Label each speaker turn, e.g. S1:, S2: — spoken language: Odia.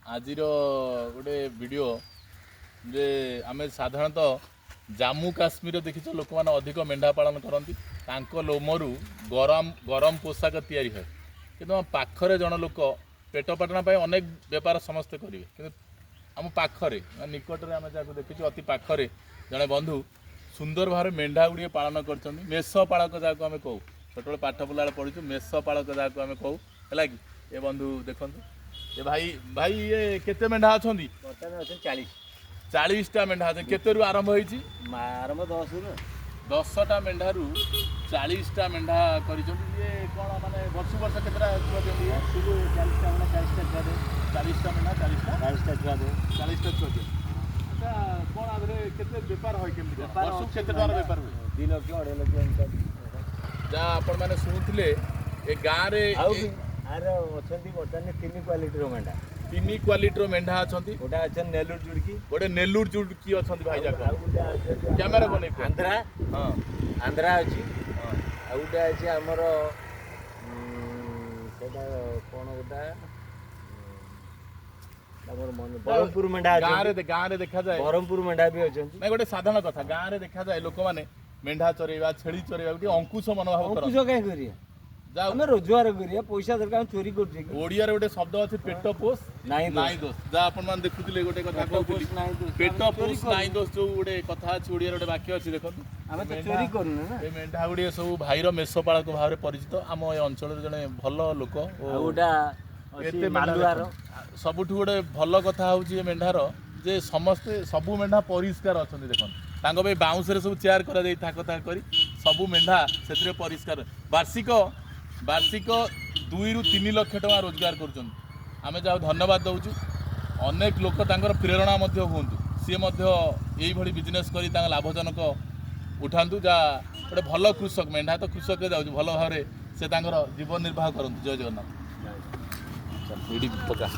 S1: ଆଜିର ଗୋଟେ ଭିଡ଼ିଓ ଯେ ଆମେ ସାଧାରଣତଃ ଜାମ୍ମୁ କାଶ୍ମୀର ଦେଖିଛ, ଲୋକମାନେ ଅଧିକ ମେଣ୍ଢା ପାଳନ କରନ୍ତି। ତାଙ୍କ ଲୋମରୁ ଗରମ ଗରମ ପୋଷାକ ତିଆରି ହୁଏ। କିନ୍ତୁ ଆମ ପାଖରେ ଜଣେ ଲୋକ ପେଟ ପାଟଣା ପାଇଁ ଅନେକ ବେପାର ସମସ୍ତେ କରିବେ, କିନ୍ତୁ ଆମ ପାଖରେ ମାନେ ନିକଟରେ ଆମେ ଯାହାକୁ ଦେଖିଛୁ, ଅତି ପାଖରେ ଜଣେ ବନ୍ଧୁ ସୁନ୍ଦର ଭାବରେ ମେଣ୍ଢା ଗୁଡ଼ିଏ ପାଳନ କରିଛନ୍ତି। ମେଷ ପାଳକ ଯାହାକୁ ଆମେ କହୁ, ଛୋଟବେଳେ ପାଠ ପଢ଼ିଲା ବେଳେ ପଢ଼ିଛୁ, ମେଷ ପାଳକ ଯାହାକୁ ଆମେ କହୁ, ହେଲା କି? ଏ ବନ୍ଧୁ ଦେଖନ୍ତୁ, ଏ ଭାଇ, ଭାଇ, ଇଏ କେତେ ମେଣ୍ଢା ଅଛନ୍ତି?
S2: ବର୍ତ୍ତମାନ ଅଛନ୍ତି 40।
S1: 40ଟା ମେଣ୍ଢା ଅଛନ୍ତି। କେତେରୁ ଆରମ୍ଭ ହେଇଛି?
S2: ଆରମ୍ଭ 10ରୁ।
S1: 10ଟା ମେଣ୍ଢାରୁ 40ଟା ମେଣ୍ଢା କରିଛନ୍ତି। ଇଏ କ'ଣ ମାନେ ବର୍ଷକୁ ବର୍ଷ କେତେଟା ଛୁଆ ଦିଅନ୍ତି ଇଏ?
S2: ବର୍ଷକୁ 40ଟା ମେଣ୍ଢା 40ଟା ଛୁଆ ଦେବେ।
S1: 40ଟା ମେଣ୍ଢା 40ଟା?
S2: 40ଟା ଛୁଆ ଦେବେ।
S1: 40ଟା ଛୁଆ ଦିଅନ୍ତି। ଆଚ୍ଛା, କ'ଣ ଆଦେହରେ କେତେ ବେପାର ହୁଏ, କେମିତି କ'ଣ?
S2: ବେପାର
S1: ବର୍ଷକୁ
S2: ଅଛି
S1: କେତେ ଟଙ୍କାର
S2: ମେଣ୍ଢା,
S1: ବେପାର ହୁଏ?
S2: 2 ଲକ୍ଷ, 2.5 ଲକ୍ଷ ଏମିତି।
S1: ଯାହା ଆପଣମାନେ ଶୁଣୁଥିଲେ ଏ ଗାଁରେ
S2: ଆଉ ବି ଆର ଅଛନ୍ତି ବର୍ତ୍ତମାନ ତିନି କ୍ୱାଲିଟିର ମେଣ୍ଢା।
S1: ତିନି କ୍ୱାଲିଟିର ମେଣ୍ଢା ଅଛନ୍ତି।
S2: ଗୋଟେ ଅଛନ୍ତି ନେଲୁର ଜୁଡକି।
S1: ଗୋଟେ ନେଲୁର ଜୁଡକି ଅଛନ୍ତି ଭାଇ ଯାକ।
S2: ଆଉ ଗୋଟେ ଅଛନ୍ତି ଆମର
S1: କ୍ୟାମେରା ବନେଇ କୁହ।
S2: ଆନ୍ଧ୍ରା। ଆନ୍ଧ୍ରା ଅଛି। ଆଉ ଗୋଟେ ଅଛି ଆମର ସେଇଟା କ'ଣ ଗୋଟା ଆମର ମନେ ବ୍ରହ୍ମପୁର ମେଣ୍ଢା
S1: ଗାଁରେ
S2: ଅଛନ୍ତି।
S1: ଗାଁରେ ଦେଖାଯାଏ।
S2: ବ୍ରହ୍ମପୁର ମେଣ୍ଢା ବି ଅଛନ୍ତି।
S1: ନାଇଁ, ଗୋଟେ ସାଧାରଣ କଥା, ଗାଁରେ ଦେଖାଯାଏ ଲୋକମାନେ ମେଣ୍ଢା ଚରେଇବା, ଛେଳି ଚରେଇବା ଟିକେ ଅଙ୍କୁଶ ମନୋଭାବ
S2: ଅଙ୍କୁଶ
S1: କରନ୍ତି।
S2: କାହିଁ କରିବା?
S1: ଯାଉ।
S2: ଆମେ ରୋଜଗାର କରିବା, ପଇସା ଦରକାର, ଆମେ ଚୋରି କରୁଛେ କି?
S1: ଓଡିଆରେ ଗୋଟେ ଶବ୍ଦ ଅଛି, ପେଟ ପୋଷ
S2: ନାହିଁ ଦୋଷ।
S1: ନାଇଁ ଦୋଷ। ଯାହା ଆପଣମାନେ ଦେଖୁଥିଲେ ଗୋଟେ କଥା
S2: ପେଟ
S1: କହୁଥିଲି।
S2: ପୋଷ ନାହିଁ ଦୋଷ।
S1: ପେଟ
S2: ଆମେ ଚୋରି
S1: ପୋଷ
S2: କରୁନୁ।
S1: ନାଇଁ ଦୋଷ, ଯୋଉ ଗୋଟେ କଥା ଅଛି, ଓଡିଆରେ ଗୋଟେ ବାକ୍ୟ ଅଛି, ଦେଖନ୍ତୁ।
S2: ଆମେ ତ ଚୋରି କରୁନୁ ନା।
S1: ଏ ମେଣ୍ଢା ଗୁଡ଼ିଏ ସବୁ ଭାଇର ମେଷ ପାଳକ ଭାବରେ ପରିଚିତ। ଆମ ଏ ଅଞ୍ଚଳରେ ଜଣେ ଭଲ ଲୋକ ଓ
S2: ଆଉ ଗୋଟା ଅଛି
S1: ଏତେ ମେଣ୍ଢା
S2: ମାଲୁଆର।
S1: ଦେଖନ୍ତୁ। ସବୁଠୁ ଗୋଟେ ଭଲ କଥା ହେଉଛି ଏ ମେଣ୍ଢାର ଯେ ସମସ୍ତେ ସବୁ ମେଣ୍ଢା ପରିଷ୍କାର ଅଛନ୍ତି। ଦେଖନ୍ତୁ, ତାଙ୍କ ପାଇଁ ବାଉଁଶରେ ସବୁ ଚେୟାର କରାଯାଇ ଥାକ ଥାକ କରି ସବୁ ମେଣ୍ଢା ସେଥିରେ ପରିଷ୍କାର। ବାର୍ଷିକ 2ରୁ 3 ଲକ୍ଷ ଟଙ୍କା ରୋଜଗାର କରୁଛନ୍ତି। ଆମେ ଯାହା ଧନ୍ୟବାଦ ଦେଉଛୁ। ଅନେକ ଲୋକ ତାଙ୍କର ପ୍ରେରଣା ମଧ୍ୟ ହୁଅନ୍ତୁ, ସିଏ ମଧ୍ୟ ଏଇଭଳି ବିଜନେସ୍ କରି ତାଙ୍କ ଲାଭଜନକ ଉଠାନ୍ତୁ। ଯାହା ଗୋଟେ ଭଲ କୃଷକ, ମେଣ୍ଢା ତ କୃଷକରେ ଯାଉଛି, ଭଲ ଭାବରେ ସେ ତାଙ୍କର ଜୀବନ ନିର୍ବାହ କରନ୍ତୁ। ଜୟ ଜଗନ୍ନାଥ। ଏଇଠି ପକା।